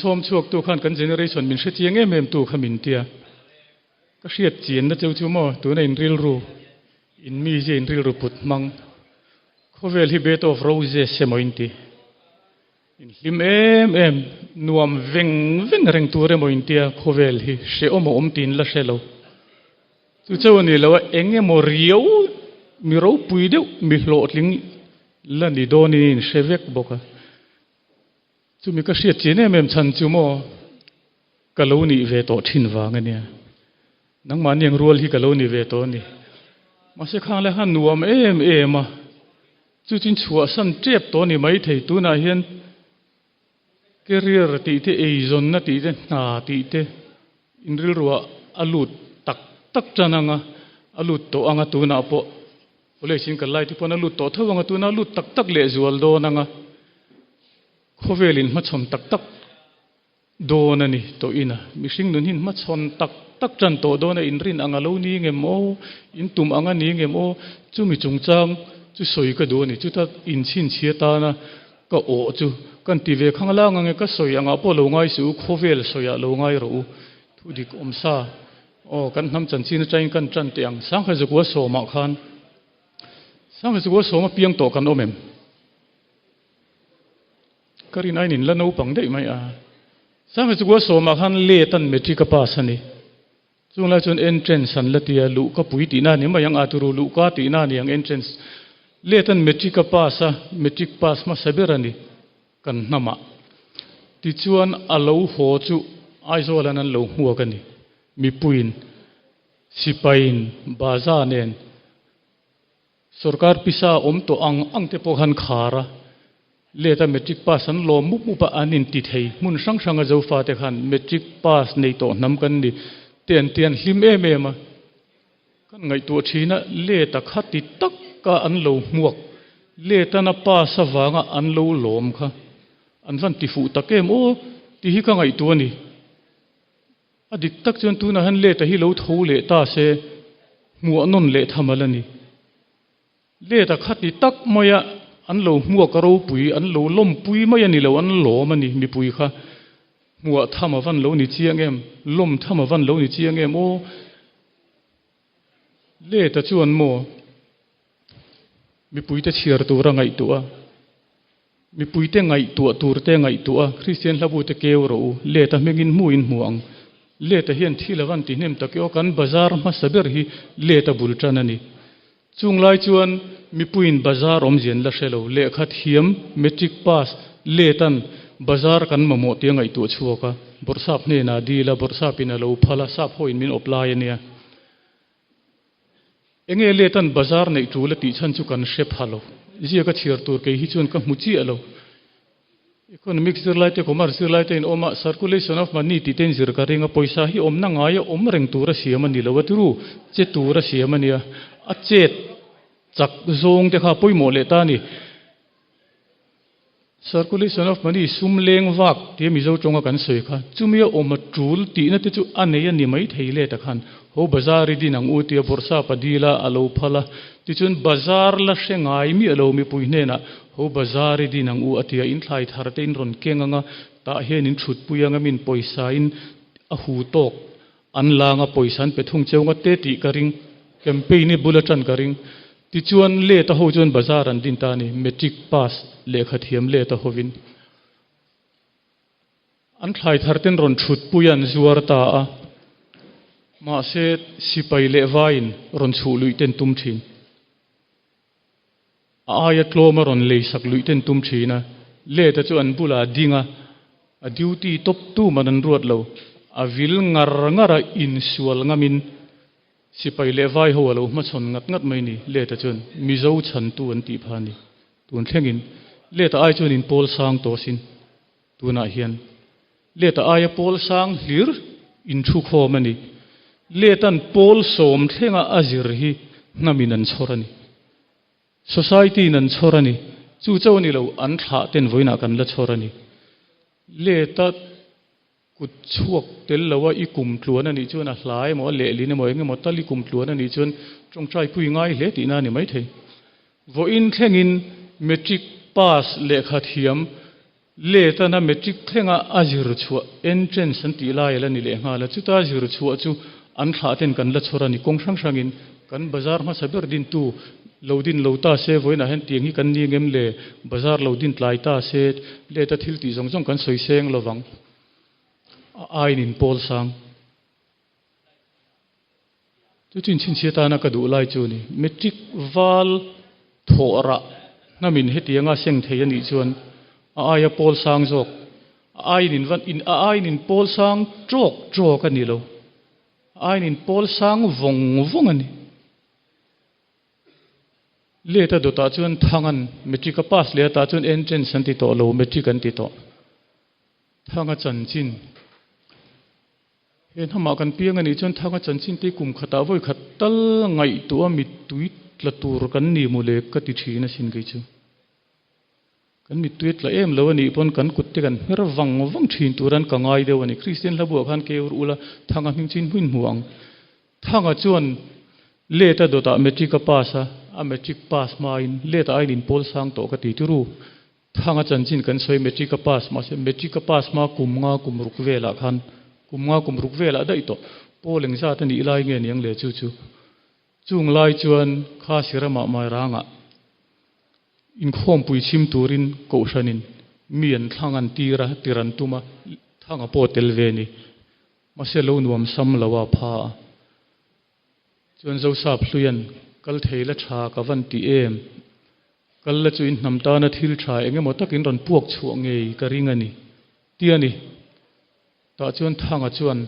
sawm chhuak tu khan kan generation min hre chiang em em tu kha min tia. Ka hriat chianna cheu chu maw tuna in rilru, in mizia in rilru put hmang. Khawvel hi bed of roses emaw in ti. In hlim em em, nuam veng veng reng tur emaw in tia khawvel hi hrehawm a awm tiin la hre lo. Chu chauh a ni lo a, eng emaw riau mi ropui deuh mi hlawhtling la ni dawnin in hre vek bawk a. Chumi ka hriat chian em em chhan chu maw ka lo nih ve tawh thin vang a nia. Nangmahni ang rual hi ka lo ni ve tawh a ni. Mahse khang lai khan nuam em em a, chu chin chhuahsan tep tawh a ni maithei. Tunah hian career tih te, eizawnna tih te, hna tih te inrilruah a lut tak tak tan ang a, a lut tawh ang a tunah pawh. College in kal lai te pawn a lut tawh tho ang a, tuna lut tak tak leh zual dawn ang a, khawvel in hmachhawn tak tak dawn a ni tawh in a, mihring nun hi in hmachhawn tak tak tan tawh dawn a, in rin ang a lo ni ngem aw, in tum ang a ni ngem aw, chumi chungchang chu sawi ka duh a ni, chuta in chhinchhia tana ka awh chu kan ti ve khang lang ang e, ka sawi angah pawh lo ngai suh u, khawvel sawiah lo ngai rawh u, thudik awm sa. Aw, kan hnam chanchin atangin kan tan teh ang. Sangha Zakua sawmah khan Sangha Zakua sawma piang tawh kan awm em? Ka rin ain in la naupang daih mai a. Sangha Zakua sawmah khan let an matric a pass a ni. Chung lai chuan entrance an la ti a, luh ka pui tihna a ni mai ang, a turu luh ka tihna a ni ang entrance. Let an matric a pass a, matric pass hmasa ber a ni. Kan hnamah. Tichuan a lo haw chu Aizawlan an lo hmuak a ni. Mipuiin, sipaiin, baza nen sorkar pisa awm tawh ang ang te pawh khan khar a, let a matric pass an lawm mup mup a, an inti thei. Hmun hrang hranga Zofate khan matric pass nei tawh hnam kan ni te an ti an hlim em em a. Kan ngaihtuah thin a, let a kha ti taka an lo hmuak, let an a pass avanga an lo lawm kha an van ti fuh tak em aw tih hi ka ngaihtuah a ni. A dik tak chuan tunah hian let a hi lo tho leh ta se hmuah nawn leh tham al a ni. Let a kha ti tak maia an lo hmuak a ropui, an lo lawmpui mai a ni lo, an lawm a ni mipui kha. Hmuah tham a van lo ni chiang em, lawm tham a van lo ni chiang em aw. Let a chuan maw mipuite chhiar tura ngaihtuah a, mipuite ngaihtuah turte ngaihtuah a, Kristian hlabute keu rawh u, let a hmingin hmuin hmu ang. Let a hian thil a van ti hnem tak e aw, kan bazar hmasa ber hi let a bul tan a ni. Chung lai chuan mipuiin bazar awmzia an la hre lo, lehkha thiam, matric pass, let an bazar kan mamawh tia ngaihtuah chhuak a, bawrhsap hnenah a dil a, bawrhsapin a lo phal a, sap hawiin min awp lai a nia. Enge let an bazar neih tul a tih chhan chu kan hre pha lo, ziaka chhiar tur kei hi chuan ka hmu chiah lo. Economics zirlai te, Commerce zirlai te in awm a, circulation of money tih te in zir ka ring a, pawisa hi awmna ngaia awm reng tur a siam a ni lo a tiru, che tur a siam a nia, a chet chak zawng te kha pawimawh leh ta a ni. Circulation of money, sum leng vak tia Mizo tawnga kan sawi kha, chumi a awm a tul tihna te chu a nei a ni mai thei let a khan, ho bazar i din ang u tia bawrhsap a dil a, a lo phal a, tichuan bazar la hre ngai miah lo mipui hnenah Ho bazar i din ang u a tia in thlai thar te in rawn keng ang a, tah hian in thut pui ang a min pawisa in a hu tawk an lang a pawisa an pe thung cheu nga te tih ka ring, campaign i bul atan ka ring. Tichuan let a ho chuan bazar an din ta a ni, matric pass lehkha thiam let a hovin an thlai thar ten rawn thut pui a an zuar ta a, mahse sipai leh vaiin rawn chhuh luih ten tum thin. A aia tlawm a rawn lei sak luih ten tum thin a, Leta chu an bulah a ding a, a duty tawp tu man an ruat lo, a vil ngar ngar a insual ngamin sipai leh vai ho a lo hmachhawn ngat ngat mai ni, Leta chuan Mizo chhantu an tih pha a ni. Tun thlengin Leta ai chuan in pawl sang tawh asin tunah hian Leta aia pawl sang hlir inthukhawm a ni. Leta'n pawl sawm thlenga a zir hi hnamin an chhawr a ni. Society-in an chhawr a ni. Chu chauh a ni lo, an thlah ten vawiinah kan la chhawr a ni. Leta kut chhuak tel loa i kum tluan a nih chuan a hla emaw a lehlin emaw eng emaw tal i kum tluan a nih chuan tawngtai pui ngai hle tihna a ni maithei. Vawiin thlengin matric pass lehkha thiam. Letana matric thlenga a zir chhuah entrance an tih lai a la ni leh nghal a, chuta zir chhuah chu an thlah ten kan la chhawr a ni. Kawng hrang hrangin kan bazar hmasa ber dintu lo din lo ta se, vawiinah hian tiang hi kan ni ngem le, bazar lo din tlai ta se, leta thil tih zawng zawng kan sawi seng lovang. A aiin in pawl sang. Chu chu inchhinchhiat atana ka duh lai chu a ni. Matric val thawh rah hnamin hetianga seng thei a nih chuan a aia pawl sang zawk, a aiin in van in a aiin in pawl sang tawk tawk a ni lo, a aiin in pawl sang vawng vawng a ni. Let a dawtah chuan Thangan matric a pass leh atah chuan entrance an ti tawh lo, matric an ti tawh. Thanga chanchin. He hnamah kan piang a nih chuan Thanga chanchin te kum khatah vawi khat tal ngaihtuah mittui tla tur kan ni maw le ka ti thin asin kei chu. Kan mittui tla em lo a nih pawn kan kut te kan hmer vang vang thin turan ka ngai deuh a ni. Kristian hlabuah khan keur ula Thanga hming chu in hmuin hmu ang. Thanga chuan let a dawtah matric a pass a, a matric pass hmain let a ain inpawl sang tawh ka ti turu. Thanga chanchin kan sawi matric a pass mahse matric a pass hma kum nga kum ruk velah khan kum nga kum ruk velah daih tawh pawl engzat a nih lai nge niang le chu chu chung lai chuan kha siramah Mairangah inkhawmpui chhim turin kohhranin mi an thlang an tir a tir an tum a Thanga pawh tel ve ni mahse lo nuam sam lo a pha a. Chuan Zosap hluian, Kal thei la tha ka van ti em? Kal la chu in hnam tana thil tha eng emaw takin rawn puak chhuah ngei ka ring a ni, ti a ni. Tah chuan Thanga chuan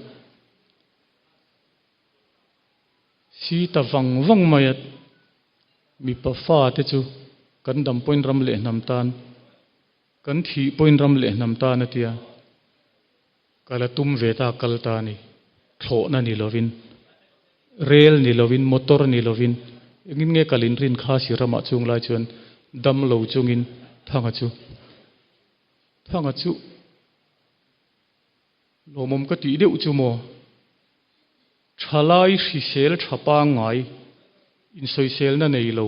si ta vang vang mai a, mipa fa te chu kan dam pawhin ram leh hnam tan, kan thih pawhin ram leh hnam tan a tia. Ka la tum ve ta kal ta a ni. Thlawhna ni lovin, rel ni lovin, motor ni lovin, engin nge kal inrin kha si ramah chung lai chuan dam lo chungin Thanga chu Thanga chu lawmawm ka tih deuh chu maw? Thalai hrisel tha pangngai, insawiselna nei lo,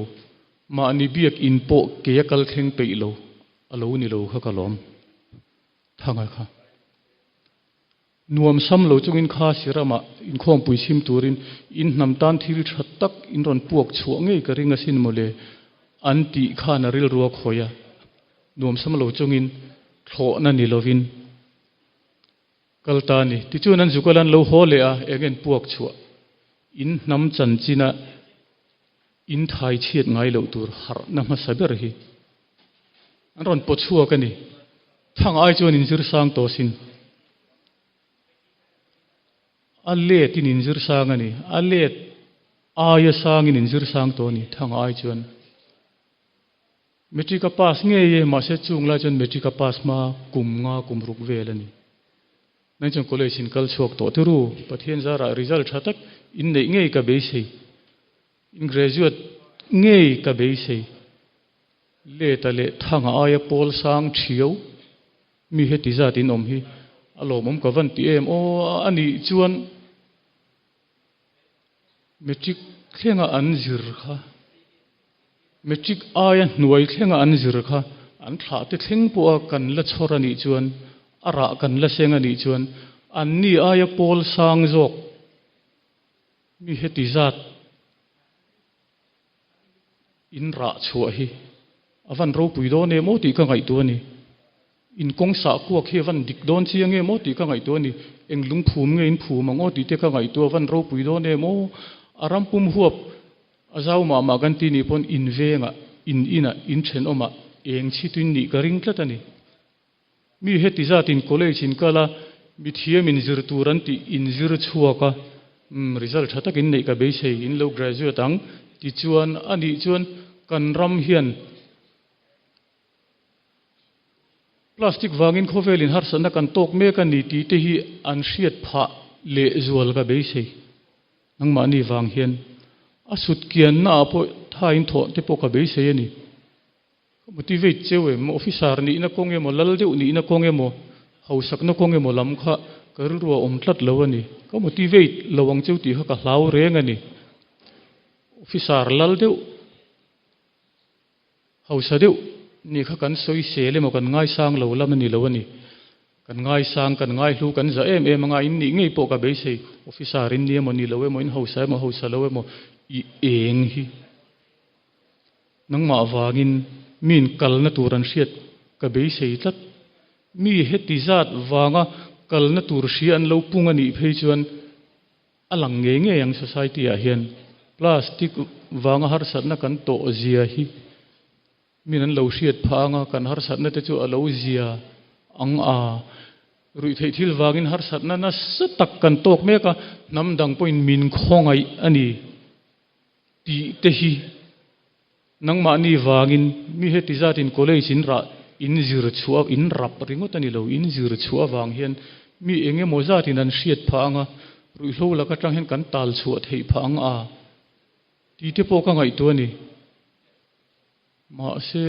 mahni biak in pawh kei a kal thleng peih lo a lo ni lo kha ka lawm. Thanga kha. Nuam sam lo chungin kha siramah inkhawmpui chhim turin in hnam tan thil tha tak in rawn puak chhuah ngei ka ring asin mawle an tih khan a rilru a khawi a. Nuam sam lo chungin thlawhna ni lovin kal ta a ni. Tichuan an zuk a lan lo haw leh a, eng en puak chhuah in hnam chanchina in thai chhiat ngai loh tur harhna hmasa ber hi An rawn paw chhuak a ni. Thang ai chuan inzir sang tawh sin. A let in inzir sang a ni. A let aia sang in inzir sang tawh a ni thang ai chuan. Matric a pass ngei e, mahse chung lai chuan matric a pass hma kum nga kum ruk vel a ni. Nang chuan college in kal chhuak tawh tiru. Pathian zarah result tha tak in neih ngei ka beisei. In graduate ngei ka beisei. Leta leh Thanga aia pawl sang thiau mi heti zat in awm hi a lawmawm ka van ti em aw a nih chuan matric thlenga an zir kha matric aia hnuai thlenga an zir kha an thlah te thleng pawha kan la chhawr a nih chuan a rah kan la seng a nih chuan an ni aia pawl sang zawk mi heti zat In rah chhuah hi a van ropui dawn em aw tih ka ngaihtuah a ni. In kawng sah kuak hi a van dik dawn chiang em aw tih ka ngaihtuah a ni. Eng lungphum nge in phum ang aw tih te ka ngaihtuah a van ropui dawn em aw. A ram pum huap a zau mah mah kan ti nih pawn in vengah, in inah, in thenawmah eng chhituin nih ka ring tlat a ni. Mi heti zatin college in kal a, mithiam in zir tur an tih in zir chhuak a, umm result tha tak in neih ka beisei, in lo graduate ang tichuan a nih chuan kan ram hian plastic vangin khawvel in harsatna kan tawk mek a ni tih te hi an hriat phah leh zual ka beisei. Nangmahni vang hian a sut kianna ah pawh tha in thawh te pawh ka beisei a ni. Ka motivate cheu em? Officer nihna kawng emaw, lal deuh nihna kawng emaw, hausakna kawng emaw lam kha ka rilru a awm tlat lo a ni. Ka motivate lo ang cheu tih kha ka hlau reng a ni. Officer lal deuh, hausa deuh Nih kha kan sawisel emaw kan ngaisang lo lam a ni lo a ni. Kan ngaisang, kan ngaihlu, kan za em em anga in nih ngei pawh ka beisei. Officer in ni emaw ni lo emaw, in hausa emaw hausa lo emaw i eng hi nangmah vangin miin kalna tur an hriat ka beisei tlat. Mi heti zat vanga kalna tur hria an lo pung a nih phei chuan A lang ngei ngei ang society ah hian plastic vanga harsatna kan tawh zia hi min an lo hriat phah anga kan harsatna te chu a lo zia ang a, ruihtheih thil vangin harsatna nasa tak kan tawk mek a, hnam dang pawhin min khawngaih a ni tih te hi nangmahni vangin mi heti zatin college in rah in zir chhuah in rap ringawt a ni lo, in zir chhuah avang hian mi eng emaw zatin an hriat phah ang a, ruihhlo lak atang hian kan tal chhuah theih phah ang a tih te pawh ka ngaihtuah a ni. Mahse,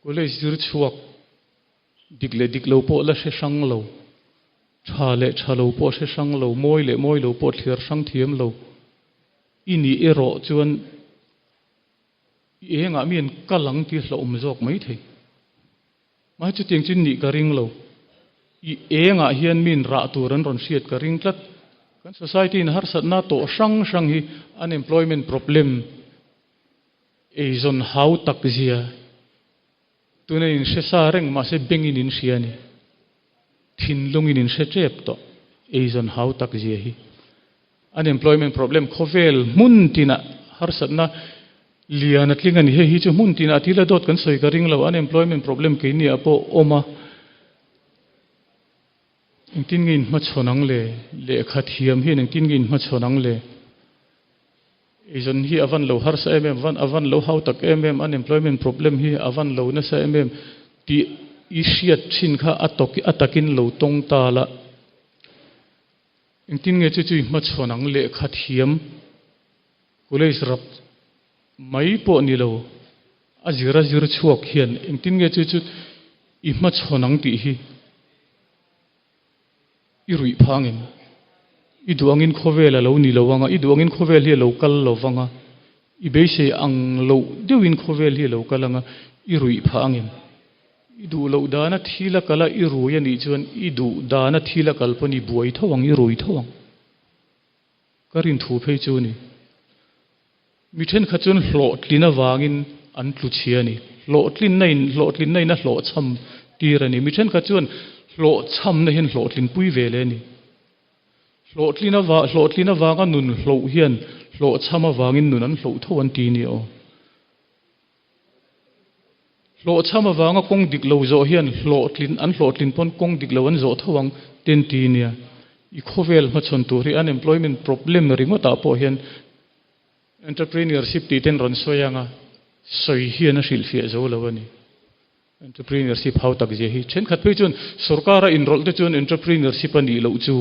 college zir chhuak dik leh dik lo pawh la hre hrang lo, tha leh tha lo pawh hre hrang lo, mawi leh mawi lo pawh thliar hrang thiam lo i nih erawh chuan i engah mi an kal ang tih hlauhawm zawk mai thei. Mahse chutiang chu nih ka ring lo. I engah hian miin rah tur an rawn hriat ka ring tlat. Kan society in harsatna tawh hrang hrang hi unemployment problem eizawn hau tak zia tuna in hre sa reng mahse bengin in hria a ni. Thinlungin in hre tep tawh eizawn hau tak zia hi. Unemployment problem khawvel hmun tinah harsatna lian a tling a ni. Hei hi chu hmun tinah thil a dawt kan sawi ka ring lo. Unemployment problem keini ah pawh awm a, engtin nge inhmachhawn ang le? Lehkha thiam hian engtin nge inhmachhawn ang le? Eizawn hi a van lo harsa em em, a van lo hau tak em em, unemployment problem hi a van lo nasa em em tih i hriat thin kha a tawk a takin lo tawng ta la. Engtin nge chu chu i hmachhawn ang lehkha thiam college rap mai pawh ni lo a zir a zir chhuak hian engtin nge chu chu i hmachhawn ang tih hi i ruih phang em? I duh angin khawvel a lo ni lo anga, i duh angin khawvel hi a lo kal lo vanga, i beisei ang loh deuhin khawvel hi a lo kal anga i ruih phah angem? I duh loh dana thil a kal a, i rui a nih chuan i duh dana thil a kal pawn i buai tho ang, i rui tho ang. Ka rin thu phei chu a ni. Mi thenkhat chuan hlawhtlin avangin an tlu chhia a ni. Hlawhtlinna in, hlawhtlinna in a hlawhchham tir a ni. Mi thenkhat chuan hlawhchhamna hian hlawhtlin pui ve leh a ni. Hlawhtlin ava, hlawhtlin avanga nun hloh hian hlawhchham avangin nun an hloh tho an ti a ni aw. Hlawhchham avanga kawng dik lo zawh hian hlawhtlin an hlawhtlin pawn kawng dik lo an zawh tho ang ten ti nia. I khawvel hmachhawn tur hi unemployment problem ringawt ah pawh hian entrepreneurship tih ten rawn sawi anga sawi hian a hrilhfiah zo lo a ni. Entrepreneurship hau tak zia hi thenkhat phei chuan sorkar a inrawlh te chuan entrepreneurship a nih loh chu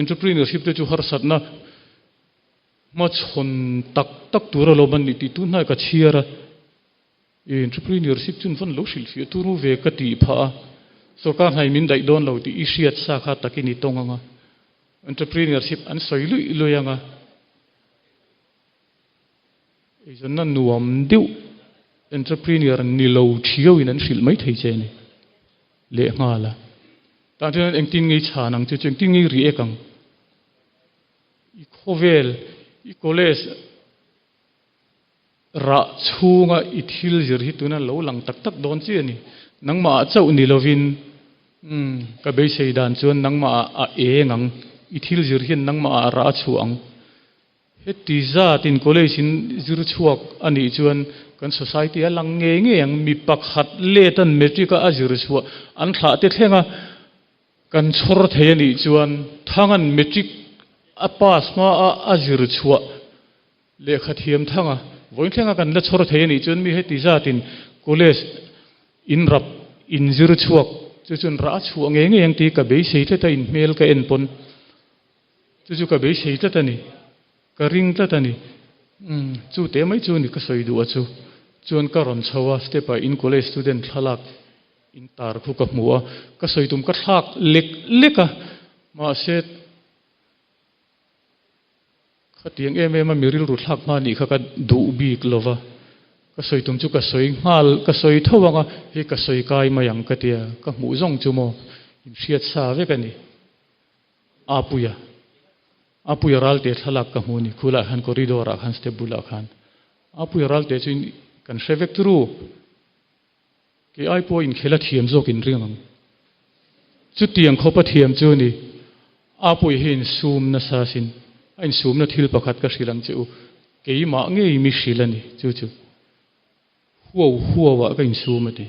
entrepreneurship te chu harsatna Hmachhawn tak tak tur alawm an nih tih tun hnai ka chhiar a, i entrepreneurship chun vawn lo hrilhfiah tur u ve ka tih phah a, sorkar hnai min daih dawn lo tih i hriat sa kha takin i tawng ang a, entrepreneurship an sawi luih luih ang a, eizawnna nuam deuh entrepreneur ni lo thiau in an hrilh mai thei che a ni lehnghal a, tah chuan engtin nge i chhan ang chu chu engtin nge i react ang? I khawvel, i college rah chhunga i thil zir hi tuna lo lang tak tak dawn chi a ni. Nangmah ah chauh ni lovin, umm, ka beisei dan chuan nangmah ah a eng ang, i thil zir hian nangmah ah rah a chhuah ang. Heti zat in college in zir chhuak a nih chuan kan society a lang ngei ngei ang. Mi pakhat let an matric a a zir chhuah an thlah te thleng a, Kan chhawr thei a nih chuan Thanga'n matric a pass hma a a zir chhuah lehkha thiam Thanga vawiin thlenga kan la chhawr thei a nih chuan mi heti zatin college in rap in zir chhuak chu chuan rah a chhuah ngei ngei ang tih ka beisei tlat a inhmel ka en pawn chu chu ka beisei tlat a ni ka ring tlat a ni umm chu te mai chu ni ka sawi duh a chu chuan ka rawn chho a step ah in college student thlalak In tar khu ka hmu a, ka sawi tum ka thlak lek lek a, mahse khatiang em em a mi rilru thlak hma nih kha ka duh bik lo va. Ka sawi tum chu ka sawi nghal, ka sawi tho ang a, hei ka sawi kai mai ang ka tia, ka hmuh zawng chu maw inhriat sa vek a ni. Apuia, Apuia ralte thlalak ka hmu a ni, khulah khan corridor ah khan step bulah khan Apuia ralte chu kan hre vek turu. Kei ai pawh inkhel a thiam zawk in ring ang. Chutiang khawp a thiam chu ni. Apui hi insum nasa sin. A insumna thil pakhat ka hrilh ang che u. Keimah ngei mi hrilh a ni chu chu. Huau huau ah ka insum a ti.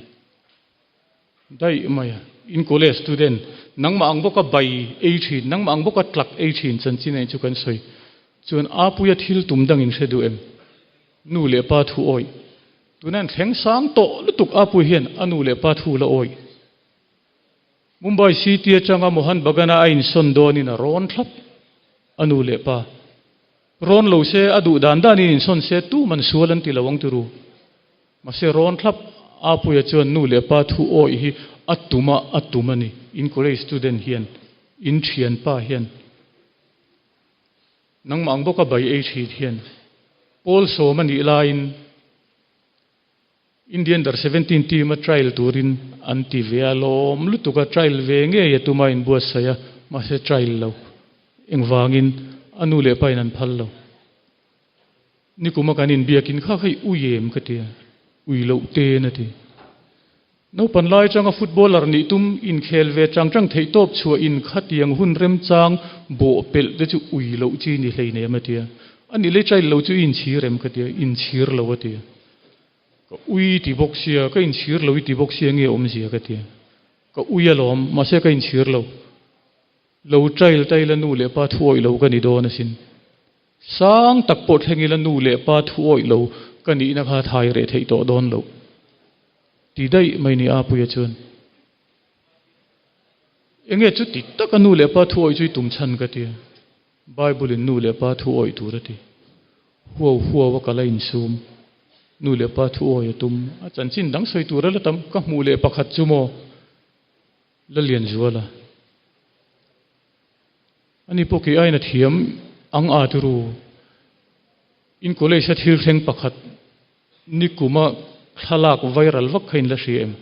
Daih mai a. In college student nangmah ang bawka bai ei thin, nangmah ang bawka tlak ei thin chanchin a in chu kan sawi. Chuan Apuia thil tum dang in hre duh em? Nu leh pa thu awih. Tuna an thleng sang tawh lutuk Apui hian a nu leh pa thu la awih. Mumbai City atanga Mohan Bagan-a a insawn dawnin a rawn thlap a nu leh pa. Rawn lo se a duh dan danin insawn se tuman sual an ti lo ang tiru. Mahse rawn thlap Apuia chuan nu leh pa thu awih hi a tum a a tum a ni. In college student hian, in thianpa hian. Nangmah ang bawka bai ei thin hian pawl sawm a nih laiin Indian Under 17 team a trial turin an ti ve a, lawm lutuk a trial ve ngei a tuma inbuatsaih a, mahse trial lo. Engvangin a nu leh pain an phal lo. Nikuma kan inbiakin kha kha i ui em ka ti a, ui loh ten a ti. Naupan lai atanga footballer nih tum inkhel ve chang chang theih tawp chhuah in khatiang hun remchang bawh pelh te chu ui loh chi ni hleinem a ti a. A nih lei child lo chu i inchhir em ka ti a, inchhir lo a ti a. Ka ui ti bawk sia, ka inchhir lo i ti bawk sia nge awmzia ka ti a. Ka ui alawm, mahse ka inchhir lo. Lo child ta ila nu leh pa thu awih lo ka ni dawn asin. Sang tak pawh thleng ila nu leh pa thu awih lo ka nihna kha thai reh theih tawh dawn loh. Ti daih mai ni Apuia chuan. Enge chu ti taka nu leh pa thu awih chu i tum chhan ka ti a. Bible in nu leh pa thu awih tur a ti. Huau huau a kal a insum. Nu leh pa thu awih a tum. A chanchin dang sawi tur a la tam. Ka hmuh leh pakhat chu maw Lalianzuala. Ani pawh kei aiin a thiam ang a turu. In college a thil thleng pakhat nikuma thlalak viral vak kha in la hria em?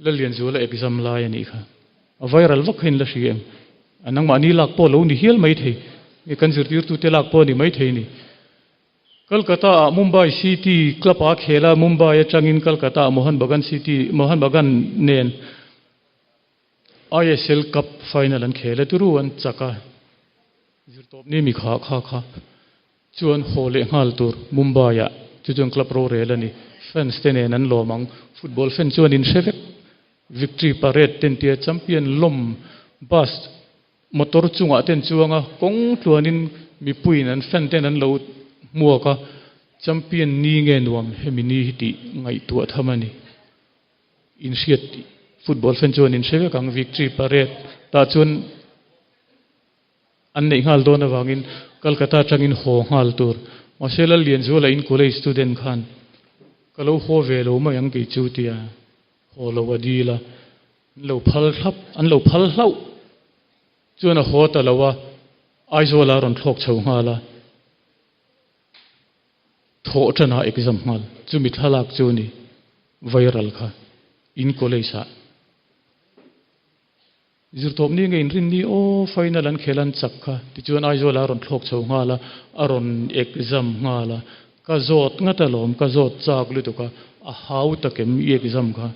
Lalianzuala exam lai a nih kha. A viral vak kha in la hria em? A nangmahni lak pawh lo ni hial mai thei. Nge kan zirtirtute lak pawh a ni mai thei ni. Kolkata ah Mumbai City club a khel a, Mumbai atangin Kolkata ah Mohan Bagan City, Mohan Bagan nen ISL Cup final an khel a, turu an chak a, zirtawpni mi kha kha kha chuan haw leh nghal tur Mumbai ah chu chuan club rorel a ni, fans te nen an lawm ang, football fan chuan in hre vek, victory parade ten tia champion lawm bus motor chungah ten chuang a, kawng tluanin mipuiin an fan ten an lo hmuak a, champion ni nge nuam hemi ni hi tih ngaihtuah tham a ni. Inhriat football fan chuan in hre vek ang victory parade tah chuan an neih nghal dawn avangin Calcutta atangin haw nghal tur. Mahse Lallianzuala in college student khan ka lo haw ve lo mai ang kei chu tia haw lo a dil a, an lo phal thlap an lo phal hlauh chuan a haw ta lo a, Aizawl a rawn thlawk chho nghal a. Thawh ṭanah exam nghal. Chumi thlalak chu ni viral kha in college ah zirtawp ni nge inrin ni aw final an khel an chak kha tichuan Aizawl ah a rawn thlawk chho nghal a, a rawn exam nghal a, ka zawt ngat alawm ka zawt chak lutuk a, a hau tak em i exam kha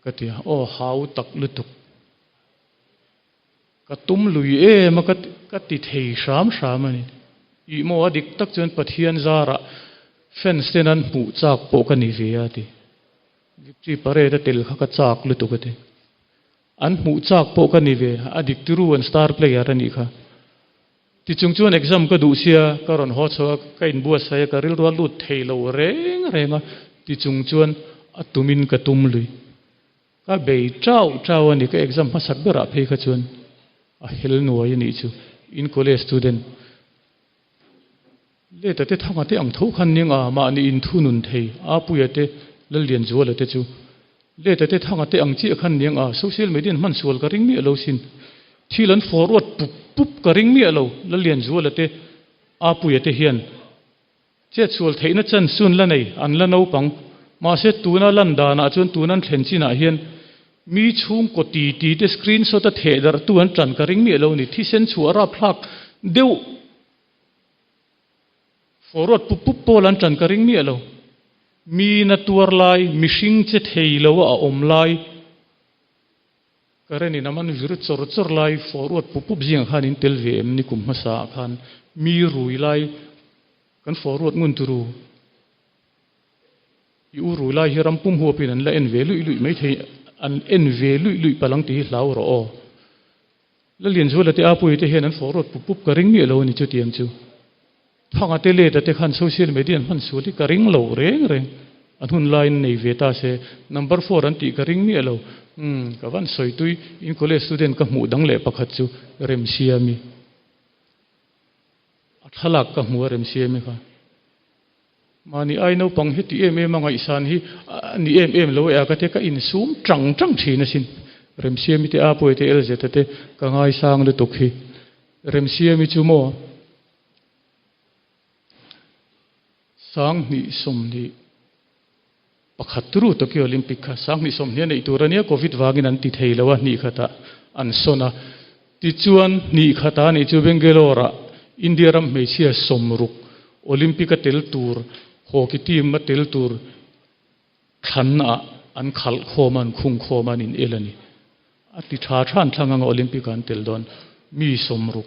ka ti a, aw hau tak lutuk. Ka tum lui em a, ka ti thei hram hram a ni. Ih maw a dik tak chuan Pathian zarah fans ten an hmuh chak pawh ka ni ve a ti. Victory parade a tel kha ka chak lutuk a ti. An hmuh chak pawh ka ni ve, a dik tiru an star player a nih kha. Tichung chuan exam ka duh sia, ka rawn haw chho a, ka inbuatsaih a, ka rilru a lut thei lo reng reng a, tichung chuan a tumin ka tum lui. Ka bei chau chau a ni, ka exam hmasak berah phei kha chuan a hel nuai a nih chu, in college student leta te thanga te ang tho khan ning a, mahni inthunun thei Apuia te Lallianzuala te chu leta te thanga te ang chiah khan ning a, social media in hman sual ka ring miah lo sin, thil an forward pup pup ka ring miah lo, Lallianzuala te Apuia te hian. Chetsual theihna chance chu an la nei, an la naupang. Mahse tuna lan danah chuan tuna an thlen chinah hian mi chhungkaw ti ti te screenshot a theh darh tu an tan ka ring miah lo a ni. Thisen chhuah rapthlak deuh forward pup pup pawl an tan ka ring miah lo. Mi na tuar lai, mihring che thei lo a awm lai, Karen in a man vir chawr chawr lai forward pup pup zingah khan in tel ve em ni kum hmasa ah khan mi rui lai kan forward ngun turu i u rui lai hi ram pum huap in an la en ve luih luih mai thei an en ve luih luih palang tih hi hlau rawh aw. Lalianzuala te Apuii te hian an forward pup pup ka ring miah lo a ni chutiang chu. Thanga te leta te khan social media an hman sual hi ka ring lo reng reng. An hun laiin nei ve ta se number four an tih ka ring miah lo. Umm ka van sawi tui in college student ka hmuh dang leh pakhat chu Remsiami. A thlalak ka hmu a Remsiami kha. Mahni ai naupang hi ti em em a ngaihsan hi a ni em em lo e a ka ti a, ka insum tang tang thin asin. Remsiami te Apuii te Elzeta te ka ngaisang lutuk hi. Remsiami chu maw 21 pakhat turu Tokyo Olympic kha 2020 a neih tur a nia, Covid vangin an ti thei lo a, hnih khatah an sawn a. Tichuan, hnih khata nih chu Bangalore-ah India ram hmeichhia 60 Olympic-a tel tur, hockey team-a tel tur thlannaah an khalh khawm a, an khung khawm a, an inel a ni. A ti tha tha an thlang anga Olympic ah an tel dawn mi 60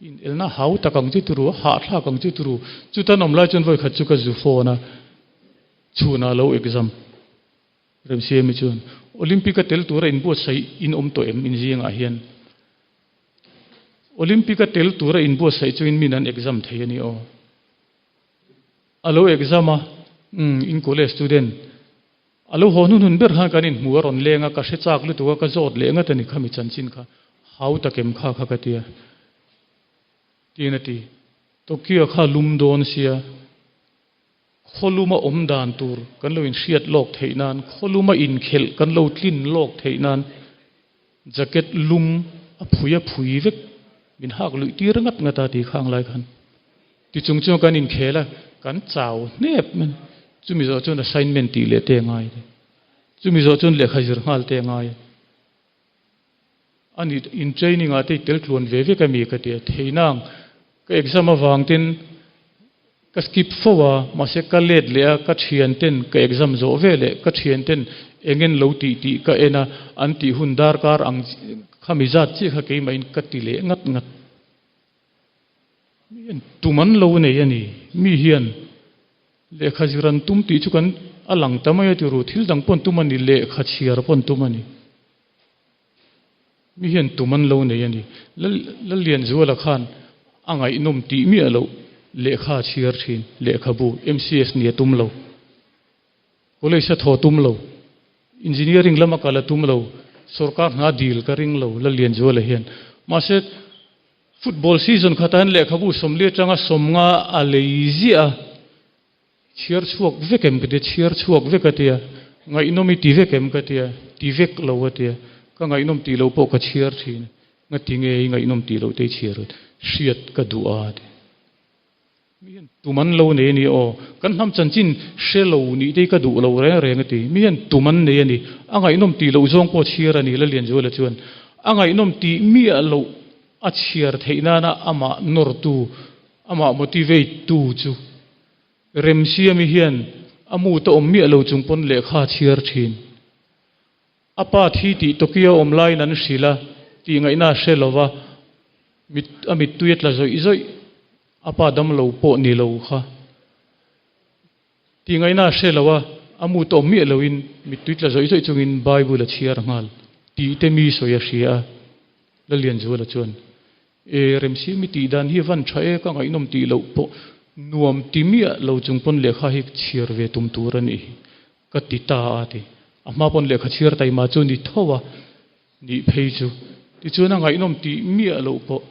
in elna hau tak ang chu turu, hahthlak ang chu turu. Chuta an awm lai chuan vawikhat chu ka zu phone a, chhunah lo exam Remsiami chuan Olympic a tel tura inbuatsaih in awm tawh em in zingah hian Olympic a tel tura inbuatsaih chuin min an exam thei a ni aw. A lo exam a, umm in college student A lo haw hnunhun ber khan kan inhmu a rawn leng a, ka hre chak lutuk a, ka zawt leh ngat a ni khami chanchin kha, hau takem kha kha ka tia. Tiin a ti. Tokyo kha lum dawn sia, khaw luma awm dan tur kan lo inhriat lawk theih nan, khaw luma inkhelh kan lo tlin lawk theih nan jacket lum a phui a phui vek min hak luih tir ngat ngat a ti khang lai khan. Ti chung chuan kan inkhel a, kan chau hnep mai. Chumi zawh chuan assignment tih leh te a ngai a ni. Chumi zawh chuan lehkha zir nghal te a ngai a. A ni, in training ah te i tel tluan ve vek a mi ka ti a, theinang ka exam avang ten ka skip fo a, mahse ka let leh a, ka thian ten ka exam zawh ve leh ka thian ten engen lo tih tih ka en a, an tih hun darkar ang khami zat chiah kha keimahin ka ti leh ngat ngat. Mi hian tum an lo nei a ni. Mi hian lehkha zir an tum tih chu kan a lang ta mai a ti ru. Thil dang pawn tum a ni, lehkha chhiar pawn tum a ni. Mi hian tum an lo nei a ni. Lallianzuala khan a ngaihnawm tih miah loh lehkha a chhiar thin, lehkhabu MCS nia tum lo. College a thaw tum lo, engineering lama kal a tum lo, sorkar hna dil ka ring lo Lallianzuala hian. Mahse, football season khatah hian lehkhabu 40 atanga 50 a lei ziah a, chhiar chhuak vek em ka tia, chhiar chhuak vek a tia, ngaihnawm i ti vek em ka tia, ti vek lo a tia, ka ngaihnawm tih loh pawh ka chhiar thin, ngati nge i ngaihnawm tih loh te i chhiar hriat ka duh a ti. Mi hian tum an lo nei a ni aw. Kan hnam chanchin hre lo nih te hi ka duh lo reng reng a ti. Mi hian tum an nei a ni. A ngaihnawm tih loh zawng pawh chhiar a ni Lalianzuala chuan. A ngaihnawm tih miah loh a chhiar theih nana amah nawrtu, amah motivate tu chu Remsiami hian a mut a awm miah lo chung pawn lehkha a chhiar thin. A pa thi tih Tokyo awm laiin an hrilh a, tih ngaihna a hre lo va, mit a mittui a tla zawih zawih. A pa damlo pawh ni lo kha. Tih ngaihna a hre lo a, a mu tawh miah loin mittui tla zawih zawih chungin Bible a chhiar nghal tih te mi sawi a hria a. Lalianzuala chuan, E, Remsiami tih dan hi van tha e, ka ngaihnawm tih loh pawh nuam ti miah lo chung pawn lehkha hi chhiar ve tum tur a nih hi ka ti ta a ti. A hma pawn lehkha chhiar taima chu ni tho a nih phei chu. Tichuan a ngaihnawm tih miah loh pawh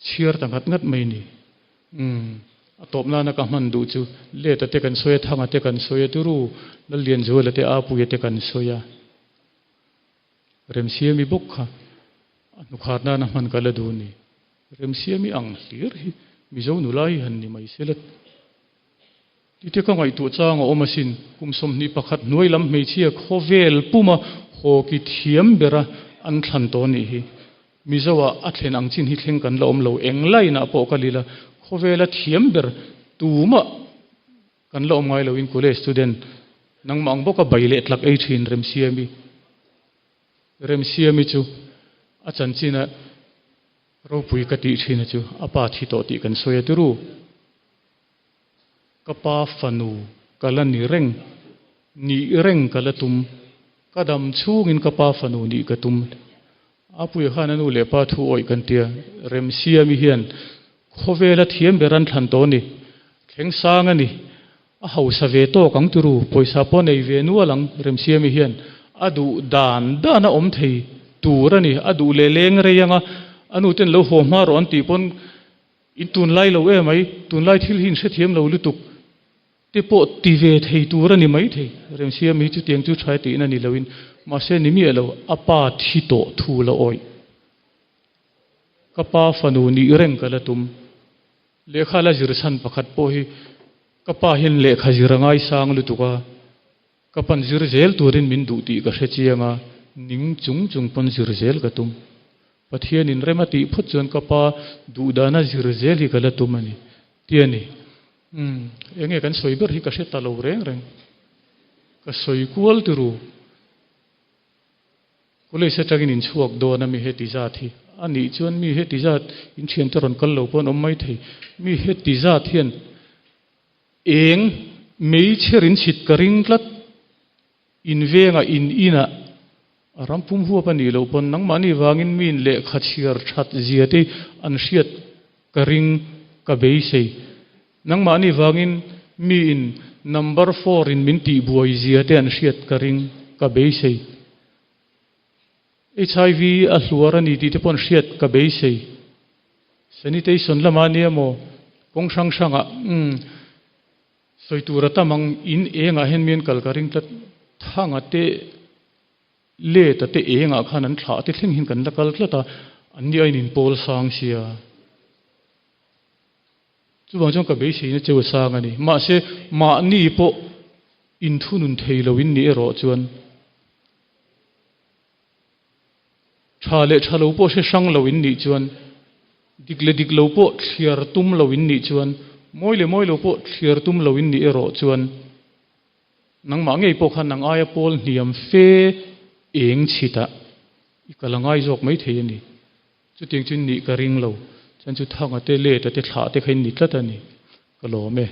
Chhiar ta ngat ngat mai ni. Umm, a tawp nana ka hman duh chu Leta te kan sawi a, Thanga te kan sawi a, Turu Lallianzuala te, Apuia te kan sawi a, Remsiami bawk kha a hnukhar nana hman ka la duh ni. Remsiami ang hlir hi. Mizo nula hi han ni mai sela. Tite ka ngaihtuah chang a awm asin. Kum 21 hnuai lam hmeichhia khawvel puma hockey thiam bera an thlan tawh anih hi. Mizoa a thlen ang chin hi thleng kan la awm lo. Eng line ah pawh ka lila khawvela thiam ber tumah kan la awm ngai loin college student nangmah ang bawka bai leh tlak ei thin Remsiami. Remsiami chu a chanchin a ropui ka tih thin a chu a pa thi tawh tih kan sawi a tiru. Ka pa fanu ka la ni reng, nih reng ka la tum. Ka dam chhungin ka pa fanu nih ka tum. Apuia khan a nu leh pa thu awih kan tia, Remsiami hian khawvela thiam ber an thlan tawh a ni. Thleng sang a ni. A hausa ve tawk ang turu, pawisa pawh nei ve nual ang Remsiami hian. A duh dan dan a awm thei tur a ni. A duh leh leng rei anga a nu ten lo haw hma rawh an tih pawn In tunlai lo em mai, tunlai thil hi in hrethiam lo lutuk te pawh ti ve thei tur a ni mai thei. Remsiami hi chutiang chu tha tihna ni loin, mahse ni miah lo, a pa thi tawh thu la awih. Ka pa fanu nih reng ka la tum. Lehkha la zir chhan pakhat pawh hi ka pa hian lehkha zir a ngaisang lutuk a, ka pan zir zel turin min duh tih ka hre chiang a, ning chung chung pawn zir zel ka tum. Pathianin rem a tih phawt chuan ka pa duhdana zir zel hi ka la tum a ni, ti a ni. Umm, enge kan sawi ber hi ka hre ta lo reng reng. Ka sawi kual tiru. College atangin in chhuak dawn a mi heti zat hi. A nih chuan mi heti zat in thiante rawn kal lo pawh an awm mai thei. Mi heti zat hian eng meichher in chhit ka ring tlat. In vengah in inah a ram pum huap a nih loh pawn nangmahni vangin miin lehkha chhiar that zia te an hriat ka ring ka beisei. Nangmahni vangin miin number four in min tihbuai zia te an hriat ka ring ka beisei. HIV a hluar a ni tih te pawh an hriat ka beisei. Sanitation lamah nia maw kawng hrang hrangah umm. Sawi tur a tam ang, in engah hian mian kal ka ring tlat, thanga te let a te engah khan an thlah te thleng hian kan la kal tlat a, an ni aiin in pawl sang sia. Chuvang chuan ka beiseina cheu a sang a ni. Mahse, mahni pawh inthunun thei lo in nih erawh chuan Tha leh tha lo pawh hre hrang lo in nih chuan, dik leh dik lo pawh thliar tum lo in nih chuan, mawi leh mawi lo pawh thliar tum lo in nih erawh chuan, nangmah ngei pawh khan nang aia pawl hniam fe eng chhitah i kal a ngai zawk mai thei a ni. Chutiang chu nih ka ring lo. Chuan chu thanga te, leta te, thlah te kha in ni tlat a ni. Ka lawm e.